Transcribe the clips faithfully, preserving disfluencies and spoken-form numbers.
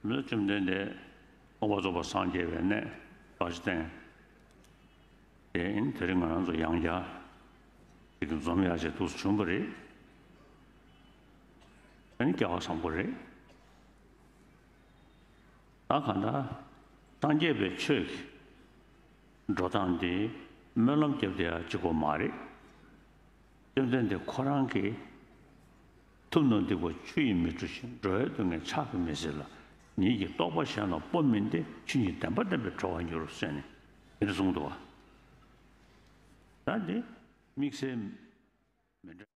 ལོ་བཅོམ་ལྡན་འདས་རྟོགས་པ་རྫོགས་པར་སངས་རྒྱས་པའི་གནས་རྡོ་རྗེ་གདན་དེ་ཨིན། དེ་རིང་ང་རང་ཚོ་ཡང་བསྐྱར་ཅིག་འཛོམས་ཡག་ཅིག་འདུག་སེ་བྱུང་བ་རེད། ཨ་ནི་སྐལ་བ་བཟང་པོ་རེད། ད་གང་ལྟར་སངས་རྒྱས་པའི་ཆོས་ཀྱི་འགྲོ་སྟངས་འདི་སྨོན་ལམ་བརྒྱབ་བསྡད་ཡག་གཅིག་པོ་མ་རེད། བཅོམ་ལྡན་འདས་ཁོ་རང་གིས་ཐུབ་རྣམས་སྡིག་པ་ཆུ་ཡིས་མི་འཁྲུ་ཞིང་། འགྲོ་བའི་སྡུག་བསྔལ་ཕྱག་གིས་མི་སེལ་ལ། ཉིད་ཀྱི་རྟོགས་པ་གཞན་ལ་སྤོ་མིན་ཏེ། ཆོས་ཉིད་བདེན་པ་བསྟན་པས་གྲོལ་བར་འགྱུར་ཟེར་ནས་དེ་འདྲ་གསུངས་འདུག་བ། ད་འདི་དམིགས་བསལ་མི་འདྲ།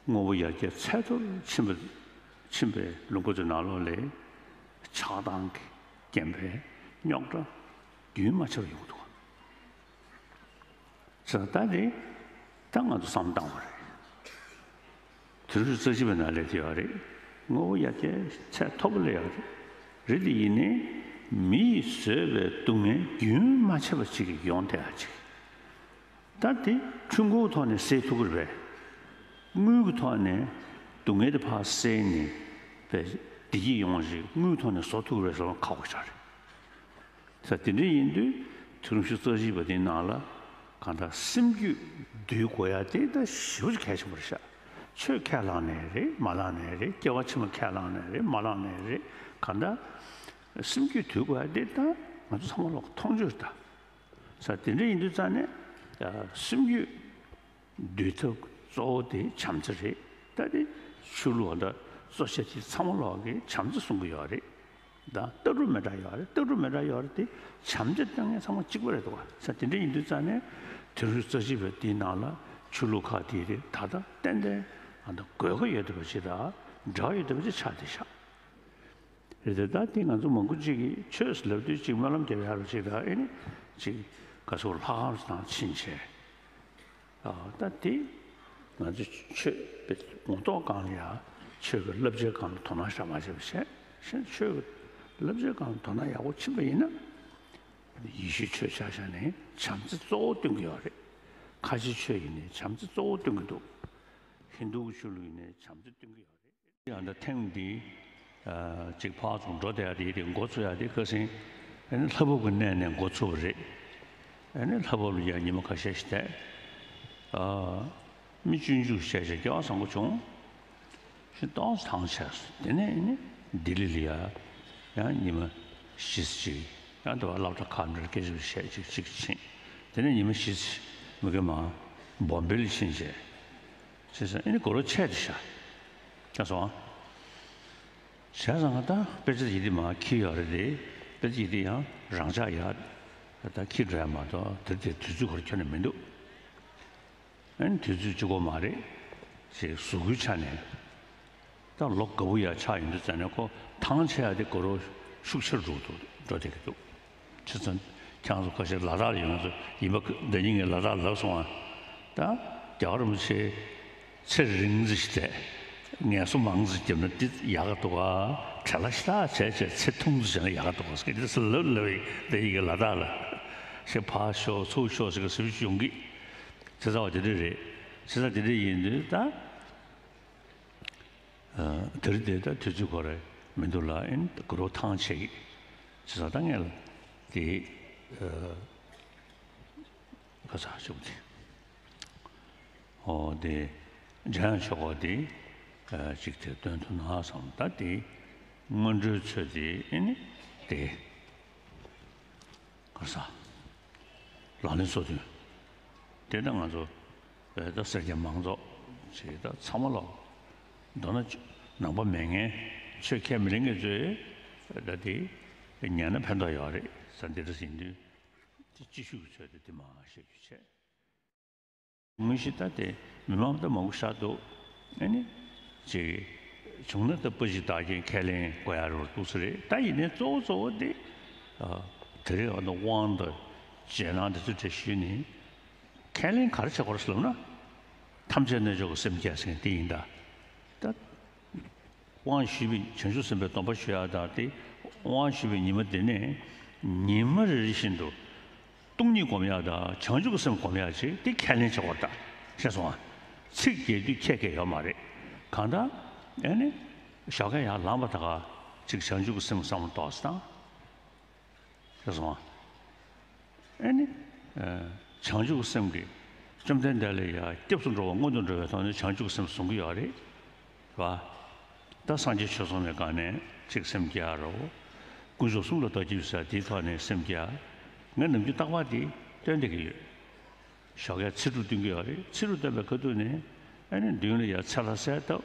དངོས་པོ་ཡར་རྒྱས་ཚད་མཐོར་ཕྱིན་པ་ཕྱིན་པའི་ལུང་པ་ཚོའི་ནང་ལོགས་ལ་ཆགས་སྡང་གི་རྐྱེན་པས་རྙོག་དྲ་རྒྱུན་མ་ཆད་པར་ཡོང་གི་འདུག་བ། ས་ད་རེད། ད་ང་ཚོ་བསམ་བཏང་བ་རེད། དུས་རབས་རྩ་གཅིག་པའི་ནང་ལས་དེ་ཡོད་རེད། དངོས་པོ་ཡར་རྒྱས་ཚད་མཐོ་པོ་ལས་ཡོད་རེད། རེད་དེ་ཡིན་ནའི་མི་ཡིས་བཟོས་པའི་སྡུག་བསྔལ་རྒྱུན་མ་ཆད་པ་ཅིག་ཡོང་བསྡད་ཡ་ཅིག་ད་དེ་འཁྲུལ་འཁོར་ཐོག་ནས་སེལ་ཐུབ་ཀྱི་རེད་པས། དངུལ་གྱི་ཐོག་ནས་སྡུག་བསྔལ་དེ་ཕར་སེལ་ནས་པས་བདེ་སྐྱིད་ཡོང་བ་ཞིག་དངུལ་ཐོག་ནས་བཟོ་ཐུབ་ཀྱི་རེད་ཟེར་བ་ཁག་པོ་ཆགས་རེད། ས་དེ་འདྲ་ཡིན་དུས་དུས་རབས་ཉི་ཤུ་རྩ་གཅིག་པ་དེའི་ནང་ལ་གང་ལྟར་སེམས་རྒྱུད་འདུལ་དགོས་ཡ་དེ་ད་ཞེ་པོ་ཅིག་གལ་ཆེན་པོ་རེད་ཤག་ཆོས་ཁས་བླངས་ནའི་རེད། མ་བླངས་ནའི་རེད། སྐྱེ་བ་ཕྱི་མ་ཁས་བླངས་ནའི་རེད། མ་བླངས་ནའི་རེད། གང་ལྟར་སེམས་རྒྱུད་འདུལ་དགོས་ཡ་དེ་ད་ང་ཚོ་ཚང་མ་ལོག་མཐོང་ཆོས་རེད་ད། ས་དེ་འདྲ་ཡིན་དུས་ཙང་ནས་སེམས་རྒྱུད་འདུལ་ཐབས་གཙོ་བོ་དེ་བྱམས་བརྩེ་རེད། ད་དེ་ཆོས་ལུགས་ད་གཙོ་ཆེ་དེ་ཚང་མ་ལོག་གིས་བྱམས་བརྩེ་གསུང་གི་ཡོད་རེད། ད་ལྟ་གྲུབ་མི་འདྲ་ཡོད་རེད། ལྟ་གྲུབ་མི་འདྲ་ཡོད་རེད་དེ་བྱམས་བརྩེ་སྟོན་མཁན་ཚང་མ་གཅིག་པ་རེད་འདུག་བ། ས་དེ་འདྲ་ཡིན་དུས་ཙང་ནས་དུས་རབས་རྩ་གཅིག་པའི་དེའི་ནང་ལ་ཆོས་ལུགས་ཁག་དེ་རེད་ད་ལྟ་ཏན་ཏན་ཨ་ད་དགོས་མཁོ་ཡོད་བསྡད་པ་ཅིག་དང་འབྲེལ་བ་ཡོད་བསྡད་པ་ཅིག་ཆགས་བསྡད་ཤག་རེད་དེ་ད་དེ་ང་ཚོ་མང་པོ་ཅིག་གིས་ཆོས་ཟེར་ལབ་དུས་ཅིག་སྨོན་ལམ་རྒྱབ་ཡག་རུ་ཅིག་དང་ཨེ་ནི་ཅིག་ག་ཚོད་ལྷ་ཁང་ནང་ཕྱིན་བྱས། ཨ་ད་དེ་ང་ཚོ་ཆོས་པའི་ངོ་ཐོག་སྒང་ལ་ཡ་ཆོས་ཀྱི་བསླབ་བྱའི་སྒང་ལ་དོ་སྣང་བཞག་མ་བྱས་པ་བྱས་ཤིང་ཆོས་ཀྱི་བསླབ་བྱའི་སྒང་ལ་དོ་སྣང་ཡག་པོ་ཕྱིན་པ་ཡིན་ན་ཡེ་ཤུའི་ཆོས་ཆ་བཞག་ནས་བྱམས་བརྩེ་གཙོ་བོ་སྟོན་གྱི་ཡོད་རེད། ཁ་ཆེའི་ཆོས་ཡིན་ནའི་བྱམས་བརྩེ་གཙོ་བོ་སྟོན་གྱི་འདུག་ཧིན་དུའི་ཆོས་ལུགས་ཡིན་ནའི་བྱམས་བརྩེ་སྟོན་གྱི་ཡོད་རེད། ཡང་ད་ཐེངས་འདི་ཨ་ཅིག་ཕར་ཚུར་འགྲོ་བསྡད་ཡ་དེ་དེ་འགོ་ཚུགས་ཡ་དེ་ཁ་སང་ཨ་ནི་ལྷ་བབས་ཀྱི་གནས་ནས་འགོ་ཚུགས་པ་རེད། ཨ་ནི་ལྷ་བབས་ལ་ཡ་ཉི་མ་ཁ་ཤས་ཤིག་བསྡད། ཨ་མི་སྤྱོད་འཇུག་བྱས་བྱས་སྐལ་བ་བཟང་པོ་བྱུང་། ཤིང་ཏོག་ཐང་ཆད་སོང་། དེ་ནས་ཨ་ནི་ལྡི་ལི་ལ་ཡ་ཡང་ཉི་མ་བཞི་ཙམ་ཅིག་ཡང་དེ་བ་སློབ་གྲྭ་ཁག་འདྲ་སྐད་ཆ་བཤད་ཅིག་ཅིག་ཕྱིན། དེ་ནས་ཉི་མ་བཞི་ཙམ་མི་དགོས་མ་བོམ་བེ་ལ་ཕྱིན་བྱས། བྱས་ཙང་ཨ་ནི་གོ་ལོ་ཆད་དེ་ཤག་ཨ་སོང་། བྱས་ཙང་ད་དཔེ་ཆ་ཡི་དེ་མར་འཁྱེར་ཡོད་རེད་དེ། དཔེ་ཆ་ཡི་དེ་ཡང་རང་འཇགས་ཡ་ད་འཁྱེར་འགྲོ་ཡ་མ་གཏོགས་དེར་དེ་དུས་ཚོད་ཁོ་རང་ཁྱོན་ནས་མི་འདུག་ཨ་ནི་དུས་ཚོད་གཅིག་པོ་མ་རེད། ཞེས་གཟུགས་པོའི་ཆ་ནས་ད་ལོ་དགའ་པོ་ཡ་ཆགས་ཡོང་དུས་ཙང་ནས་ཁོ་ཐང་ཆད་ཡ་དེ་གོ་ལོ་ཤུགས་ཆེར་འགྲོ་འགྲོ་བསྡད་ཀྱི་འདུག་བྱས་ཙང་ཁྱེད་རང་ཚོ་ཁ་ཤས་ལ་དྭགས་ལ་ཡོང་ཚོ་ཡིན་པ་ཟླ་ཉིན་ངས་ལ་དྭགས་ལབ་སོང་ཨ། ད་རྒྱལ་བ་རིན་པོ་ཆེ་ཚེ་རིང་ཙམ་ཞིག་བསྡད། ངལ་གསོ་མང་ཙམ་བརྒྱབ་ན་འདི་ཡག་ག་འདུག་ག་བྲེལ་བ་ཞེ་དྲག་བྱས་བྱས་ཚེ་ཐུང་ཙམ་བྱས་ན་ཡག་ག་འདུག་ག་ཟེར་གྱི་འདི་ལབ་ལབ་ཡིན་ད་ཡིན་གྱི་ལ་དྭགས་ལ་ཞེས་ཕར་ཤོག་ཚུར་ཤོག་ཟེར་གྱི་ཟེར་བ་ཞིག་ཡོང་གི། བྱས་ཙང་བ་དེ་འདྲ་རེད། བྱས་ཙང་དེ་འདྲ་ཡིན་དུས་ད། དེ་རིང་དེ་ད་དུས་ཚོད་ཁོ་རེ་མི་འདུག་ལ་ཨིན་གུ་རུ་ཐང་ཆད་ཀྱི། བྱས་ཙང་ད་ངས་ལ་དེ་ག་ས་ཞུགས་དེ། ཨོ་དེ་འཇམ་དབྱངས་ཆོས་འཁོར་དེ་ཅིག་དེ་སྟོན་ཐུབ་ན་བསམ། ད་དེ་སྔོན་འགྲོའི་ཚོད་དེ་ཨིན་དེ། ག་ས། ལག་ལེན་སོ་བདུན། དེ་ལྟར་ང་ཚོ་བོད་ད་སེར་སྐྱ་མང་ཚོགས་ཞིག་ད་ཚང་མ་ལོག་མདོར་ན་ནང་པ་མེད་མཁན་ཆོས་ཁས་མི་ལེན་མཁན་ཚོས་ད་དེ་ཉན་ན་ཕན་ཐོགས་ཡོད་རེད་ས་འདི་འདྲ་ཟིན་དུས་དེ་སྤྱི་ཤུགས་ཀྱི་ཚོད་དུ་དེ་མ་བཤད་རྒྱུ་བྱས། དངོས་གཞི་ད་དེ་མི་མང་ད་མང་པོ་ཤར་འདུག་ཨ་ནི་ཅིག་བྱུང་ན་ད་པ་ཞིག་བདག་རྐྱེན་ཁས་ལེན་དགོས་ཡ་རུ་འདུག་ས་རེད། ད་ཡིན་ནའི་གཙོ་བོ་གཙོ་བོ་དེ་ཨ་དེ་རིང་ཨ་ནི་དབང་དང་རྗེས་གནང་དེ་ཚོ་དེ་ཞུས་ནས་ཁས་ལེན་ག་རེ་བྱེད་དགོས་རེད་ཟེར་ལབ་ན། ཐམས་ཅད་རྣལ་འབྱོར་གྱི་སེམས་བསྐྱེད་ཟེར་མཁན་དེ་ཡིན་ད། ད། དབང་ཞུས་པའི་བྱང་ཆུབ་སེམས་དཔའི་སྡོམ་པ་ཞུ་ཡག་དང་དེ་དབང་ཞུས་པའི་ཉི་མ་དེ་ནས་ཉི་མ་རེ་རེ་བཞིན་དུ་སྟོང་ཉིད་སྒོམ་ཡག་དང་བྱང་ཆུབ་ཀྱི་སེམས་སྒོམ་ཡག་ཅིག་དེ་ཁས་ལེན་བྱེད་དགོས་རེད་ད། ཤེས་སོང་ཨ། ཚིག་རྒྱས་བསྡུས་ཁྱད་ཁྱད་ཡོད་མ་རེད། གང་ལྟར་ཨེ་ནི་ཞོགས་ཀས་ཡར་ལངས་པ་དང་ གཅིག་བྱང་ཆུབ་ཀྱི་སེམས་བསམ་བློ་གཏོང་ཟེར་དང་། ཤེས་སོང་ཨ། ཨེ་ནི། ཨ། བྱང་ཆུབ་ཀྱི་སེམས་ཀྱིས་བཅོམ་ལྡན་འདས་ལ་ཡ་སྐྱབས་སུ་འགྲོ་བ་མངོན་དུ་འགྲོ་བའི་ཐོག་ནས་བྱང་ཆུབ་ཀྱི་སེམས་བཟུང་གི་ཡོད་རེད། རེད་བ། ད་སངས་རྒྱས་ཆོས་ཚོགས་མའི་སྒང་ནས་གཅིག་སེམས་བསྐྱེད་རོ། དཀོན་མཆོག་གསུམ་ལ་བདག་གྱུར་ཟེར་དེའི་ཐོག་ནས་སེམས་བསྐྱེད། ང་ནམ་རྒྱུན་རྟག་པར་དེ་སྟོན་བསྡད་ཀྱི་ཡོད། ཞོགས་ཀས་ཚེ་སྒྲུབ་སྟོན་གྱི་ཡོད་རེད། ཚེ་སྒྲུབ་སྟོན་པའི་ཁ་ཐུག་ནས་ཨ་ནི་མདུན་ལ་ཡ་ཚེ་ལྷ་གསལ་བཏབ།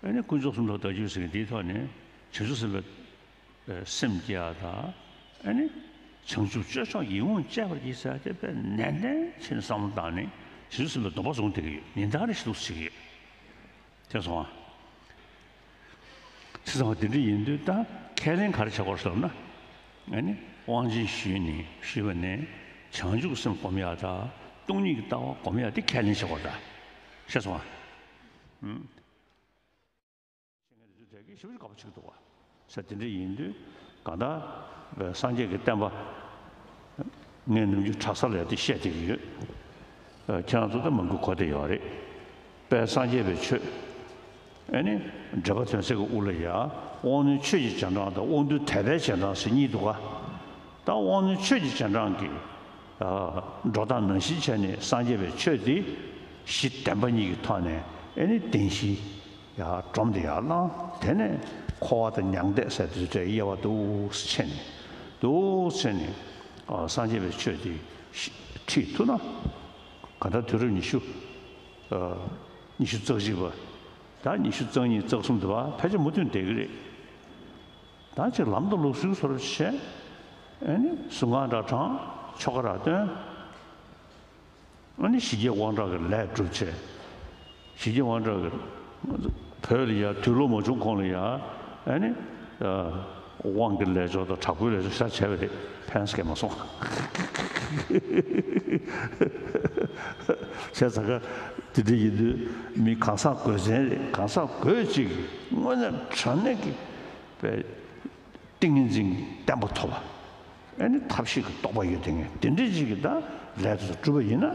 ཨ་ནི་དཀོན་མཆོག་གསུམ་ལ་བདག་གྱུར་ཟེར་མཁན་དེའི་ཐོག་ནས་བྱང་ཆུབ་སེམས་དཔའི་སེམས་བསྐྱེད་དང་། ཨ་ནི་བྱང་ཆུབ་སྤྱོད་མཆོག་ཡིད་འོང་སྤྱད་པར་བགྱི་ཟེར་དེ་དཔེ་ནན་ཏན་བྱས་ནས་བསམ་བློ་བཏང་ནས་བྱང་ཆུབ་སེམས་དཔའི་སྡོམ་པ་བཟུང་བསྡད་ཀྱི་ཡོད། ཉིན་ལྟར་རེ་ཞིག་འདུག་ཟེར་གྱི་ཡོད། དེ་སོང་ཨ། ཚེ་ཚང་བ་དེ་འདྲ་ཡིན་དུས་ད་ཁས་ལེན་ག་རེ་བྱེད་དགོས་ཟེར་ན། ཨ་ནི་དབང་ཆེན་ཞུས་ནས་ཞུས་པ་ནས་བྱང་ཆུབ་སེམས་སྒོམ་ཡག་དང་སྟོང་ཉིད་ཀྱི་ལྟ་བ་སྒོམ་ཡག་དེ་ཁས་ལེན་བྱེད་དགོས་ད། ཤེས་སོང་ཨ། ཨུམ། ཤེས་མཁན་དེ་ཚོ་དེ་གི་ཞིབ་ཞིབ་དགའ་པོ་ཅིག་འདུག་བ། ས་དེ་འདྲ་ཡིན་དུས་གང་ལྟར་སངས་རྒྱས་ཀྱི་བསྟན་པ་ངས་ནམ་རྒྱུན་གྲྭ་ས་ལ་ཡ་དེ་བཤད་བསྡད་ཀྱི་ཡོད། ཨ། ཁྱེད་རང་ཚོ་ད་མང་པོ་གོ་བསྡད་ཡོད་རེད། དཔལ་སངས་རྒྱས་པའི་ཆོས། ཨ་ནི་འགྲེལ་པ་དོན་གསལ་གྱི་དབུ་ལ་ཡ་དབང་རྣོན་ཆོས་ཀྱི་རྗེས་འབྲང་དང་དབང་རྟུལ་དད་པའི་རྗེས་འབྲང་ཟེར་གཉིས་འདུག་ག། ད་དབང་རྣོན་ཆོས་ཀྱི་རྗེས་འབྲང་གི་ཨ། འགྲོ་སྟངས་ནང་བཞིན་བྱས་ནས་སངས་རྒྱས་པའི་ཆོས་དེ་གཞི་བདེན་པ་གཉིས་ཀྱི་ཐོག་ནས་ཨེ་ནི་བདེན་བཞི་ཡར་སྒྲོམ་དེ་ཡར་བླངས། དེ་ནས་འཁོར་བ་དང་མྱང་འདས་ཟེར་དུས་དེ་དབྱེ་བ་འདུག་སེ་ཕྱེ་ནས་འདུག་སེ་ཕྱེ་ནས་ཨ། སངས་རྒྱས་པའི་ཆོས་དེ་ཁྲིད་ཐུབ་ན་གང་ལྟར་དུས་རབས་ཉི་ཤུ་ཨ། ཉི་ཤུ་རྩ་གཅིག་པ་དང་ཉི་ཤུ་རྩ་གཉིས་རྩ་གསུམ་དུ་བ་ཕལ་ཆེར་མུ་མཐུད་བསྡད་ཀྱི་རེད། ད་ཅིག་ལམ་དང་ལུགས་སྲོལ་སོར་བྱས། ཨ་ནི་གཟུངས་སྔགས་འདྲ་བགྲང་། ཆོ་ག་འདྲ་འདོན། ཨ་ནི་ཞི་རྒྱས་དབང་དྲག་གི་ལས་སྒྲུབ་བྱས། ཞི་རྒྱས་དབང་དྲག་གི་བོད་ལ་ཡ་དུས་ལོག་མ་བྱུང་གོང་ལ་ཡ། ཨ་ནི་ཨ། དབང་གི་ལས་སྦྱོར་དང་དྲག་པོའི་ལས་སྦྱོར་ཤ་བྱས་པ་རེད། ཕན་སྐྱེས་མ་སོང་། བྱས་ཙང་ཀ་དེ་འདྲ་ཡིན་དུས་མི་གང་ཟག་དགོས་ཚན་རེད། གང་ཟག་དགོས་ཅིག་དངོས་གནས་དྲང་གནས་ཀྱི་པའི་ཏིང་ངེ་འཛིན་གྱི་བརྟན་པ་ཐོབ་པ། ཨ་ནི་ཐབས་ཤེས་ཀྱི་རྟོགས་པ་ཡོད་དེ་ངས་དེ་འདྲའི་ཅིག་གི་ད་ལས་དེ་ཚོ་བསྒྲུབས་པ་ཡིན་ན་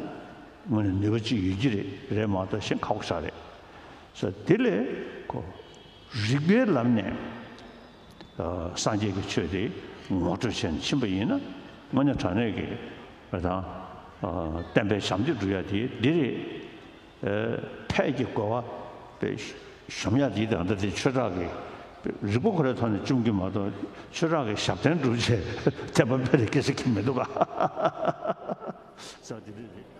དངོས་གནས་ནུས་པ་ཅིག་ཡོད་ཀྱི་རེད། རེད་མ་གཏོགས་གཞན་ཁག་པོ་ཞིག་རེད། སོ་དེ་ལས་ཁོ་རིགས་པའི་ལམ་ནས་ཨ། སངས་རྒྱས་ཀྱི་ཆོས་དེ་ངོ་སྤྲོད་བྱས་ནས་ཕྱིན་པ་ཡིན་ན་དངོས་གནས་དྲང་གནས་ཀྱི་ད་ཨ། བསྟན་པའི་ཞབས་འདེགས་སྒྲུབ་ཡ་དེ་འདི་རེད། ཨ། ཕས་ཀྱི་གོ་བ་དཔེ་ཤོམ་ཡག་དེ་དང་ད་དེ་ཆོས་གྲགས་ཀྱི་རིག་པ་ཁོ་རའི་ཐོག་ནས་བཅོམ་གྱི་མ་གཏོགས་ཆོས་གྲགས་ཀྱི་ཞབས་བརྟན་སྒྲུབ་བྱས་དད་པ་སྤེལ་རེ་སྐད་ཆ་ཁྱེར་མི་འདུག་ག། ས་དེ་རེད་རེད།